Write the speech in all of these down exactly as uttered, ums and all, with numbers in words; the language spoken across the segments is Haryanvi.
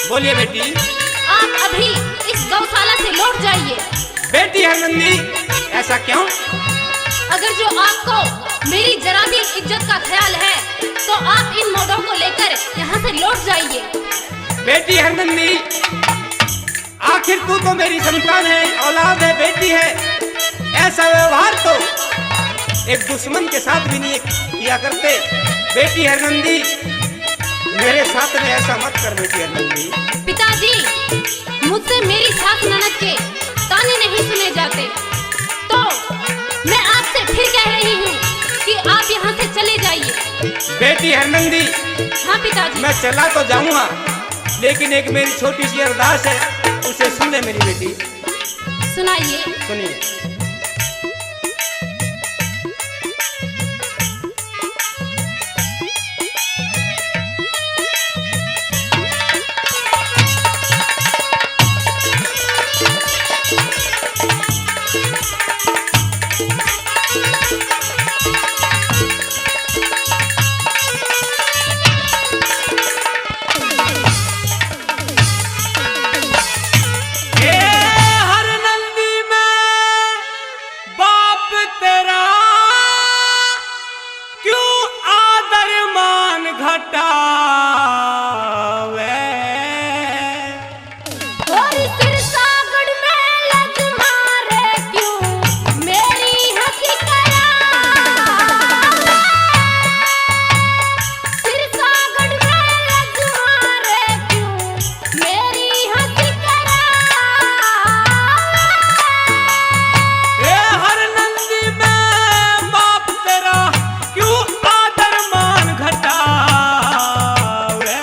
बोलिए बेटी। आप अभी इस गौशाला से लौट जाइए। बेटी हरनंदी, ऐसा क्यों? अगर जो आपको मेरी जरा भी इज्जत का ख्याल है, तो आप इन मोढ़ों को लेकर यहाँ से लौट जाइए। बेटी हरनंदी, आखिर तू तो मेरी संतान है, औलाद है, बेटी है। ऐसा व्यवहार तो एक दुश्मन के साथ भी नहीं किया करते। बेटी हरनंदी, मेरे साथ में ऐसा मत कर बेटी हरनंदी। पिताजी, मुझसे मेरी सास ननद के ताने नहीं सुने जाते, तो मैं आपसे फिर कह रही हूँ कि आप यहाँ से चले जाइए। बेटी हरनंदी, हाँ पिताजी। मैं चला तो जाऊंगा, लेकिन एक मेरी छोटी सी अरदास है, उसे सुन ले मेरी बेटी। सुनाइए। सुनिए। ए हरनंदी, मैं बाप तेरा क्यों आदर मान घटावे? और सिरसागढ़ में लज मारे क्यों मेरी हंसी करावे? सिरसागढ़ में लज मारे क्यों मेरी हंसी करावे? ए हरनंदी, मैं बाप तेरा क्यों आदर मान घटावे?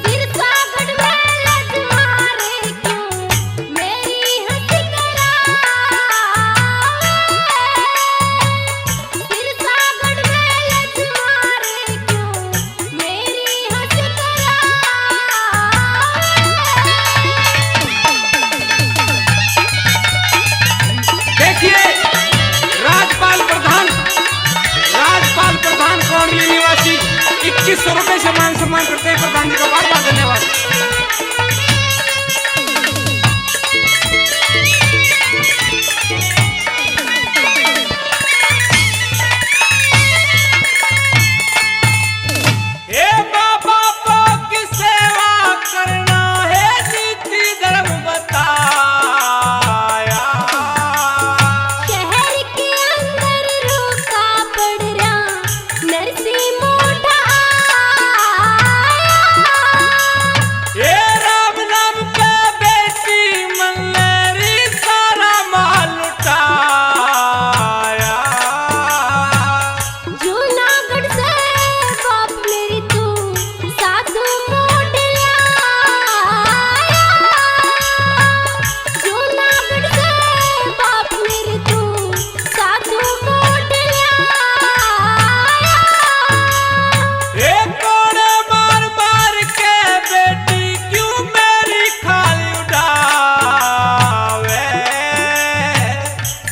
सिरसागढ़ में लज मारे क्यों मेरी हंसी करावे? सिरसागढ़ में लज मारे क्यों मेरी हंसी करावे? देखिए, राजपाल प्रधान, राजपाल प्रधान कौंडली निवासी इक्कीस सौ रुपए से मान सम्मान करते हैं। प्रधान जी का बार बार धन्यवाद। हे बाबा, बाप की सेवा करना है, नीति धर्म बताया। शहर के अंदर रूखा पड़ रहा, नरसी मोटा आया। हे राम नाम पे बेटी मल्लेरी, सारा माल लुटाया। जूनागढ़ से बाप मेरी तू साधु मोड़ लाया। जूनागढ़ से बाप मेरी तू साधु मोड़ लाया। ए कोड़े मार मार के बेटी क्यों मेरी खाल उड़ावे?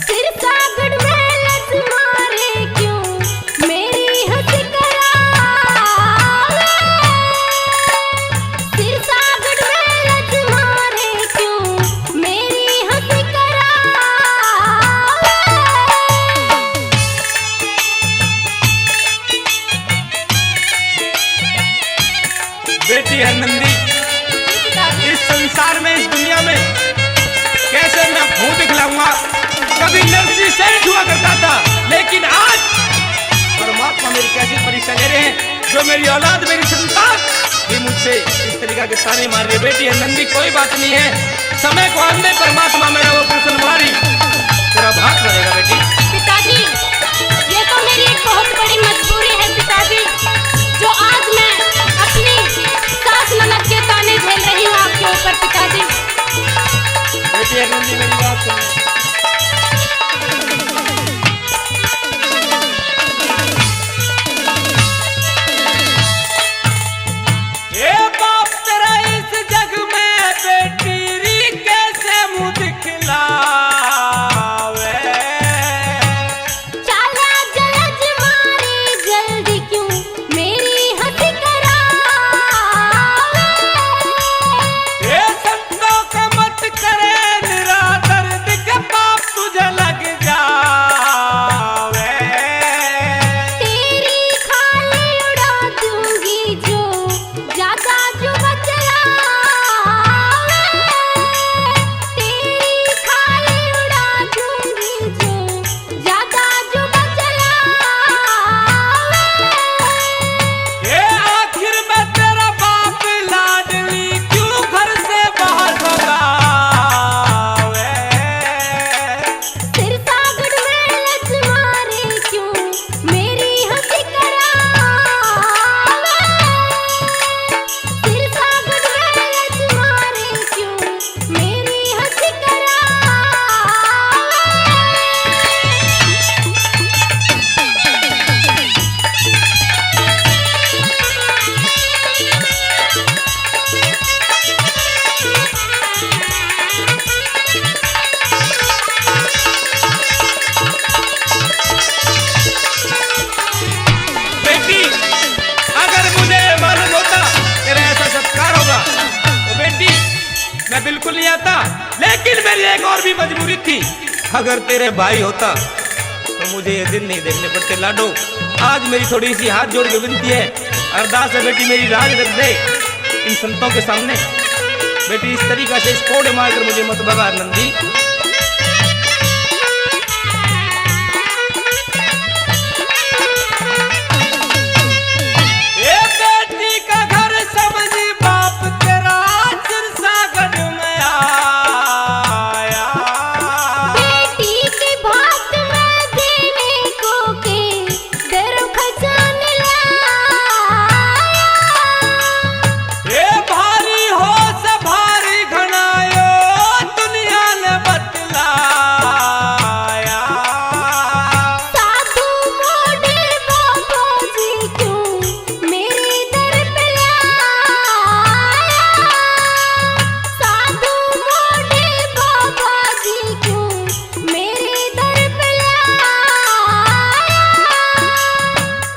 सिरसागढ़ में लज मारे क्यों मेरी हंसी करावे? सिरसागढ़ में लज मारे क्यों मेरी हंसी करावे? बेटी हरनंदी, इस संसार में, इस दुनिया में कैसे मैं मुंह दिखलाऊंगा? कभी नरसी सेठ हुआ करता था, लेकिन आज परमात्मा मेरी कैसी परीक्षा ले रहे हैं, जो मेरी औलाद, मेरी संतान भी मुझसे इस तरीका के ताने मार रही है। बेटी हरनंदी, कोई बात नहीं है, समय को आने दे, परमात्मा मेरा वो कृष्ण मुरारी तेरा भाग भरेगा बेटी। पिताजी, ये तो मेरी एक बहुत बड़ी मजबूरी है पिताजी, जो आज मैं अपनी सास ननद के ताने झेल रही हूँ आपके ऊपर पिताजी। बेटी हरनंदी, मेरी बात सुन। हे बाप तेरा इस जग में बेटी री कैसे मुंह दिखलावे? था, लेकिन मेरी एक और भी मजबूरी थी। अगर तेरे भाई होता तो मुझे ये दिन नहीं देखने पड़ते। लाडो, आज मेरी थोड़ी सी हाथ जोड़ के विनती है, अरदास है बेटी, मेरी लाज रख दे इन संतों के सामने। बेटी, इस तरीका से इस कोड़े मारकर मुझे मत भगा नंदी। ए बेटी का घर समझी बाप तेरा सिरसागढ़ में आया। बेटी की भात में देने को के दरो खजान लाया। ए भारी हो से भारी घणायो दुनिया ने बतलाया। साधु मोड़े बाबा जी क्यों मेरे दर पे लाया। साधु मोड़े बाबा जी क्यों मेरे दर पे लाया।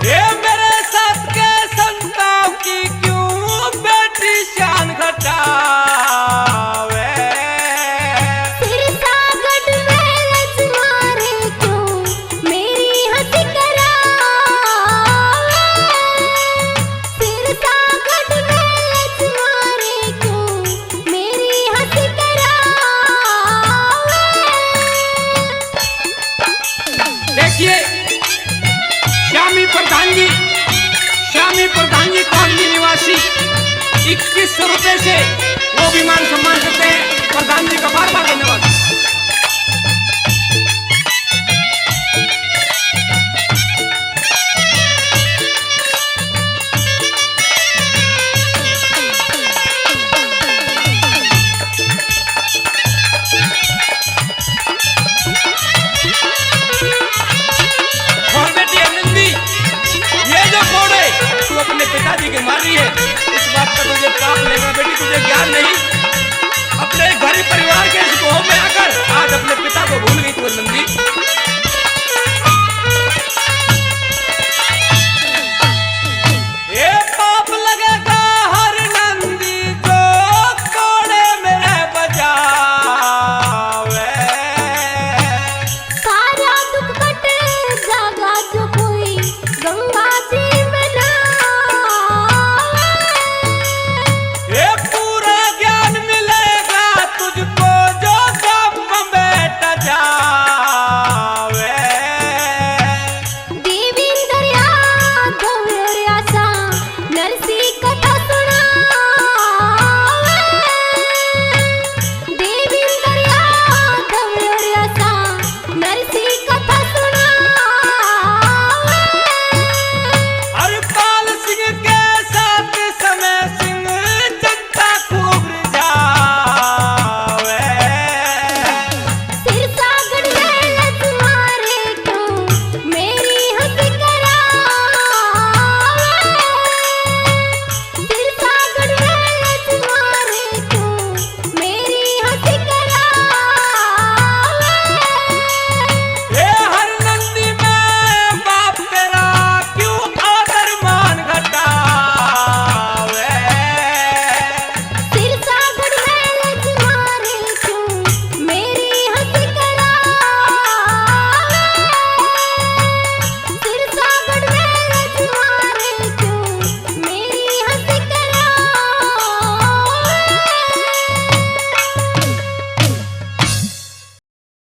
हे मेरे साथ के संताप की क्यों बेटी शान घटावे। सिरसागढ़ में लज मारे क्यों मेरी हंसी करावे। सिरसागढ़ में लज मारे क्यों मेरी हंसी करावे। देखिए, श्यामी प्रधान जी, श्यामी प्रधान जी, कांगड़ी निवासी, इक्कीस सौ रुपए से वो भी मान सम्मान करते हैं। प्रधान जी का बार बार धन्यवाद।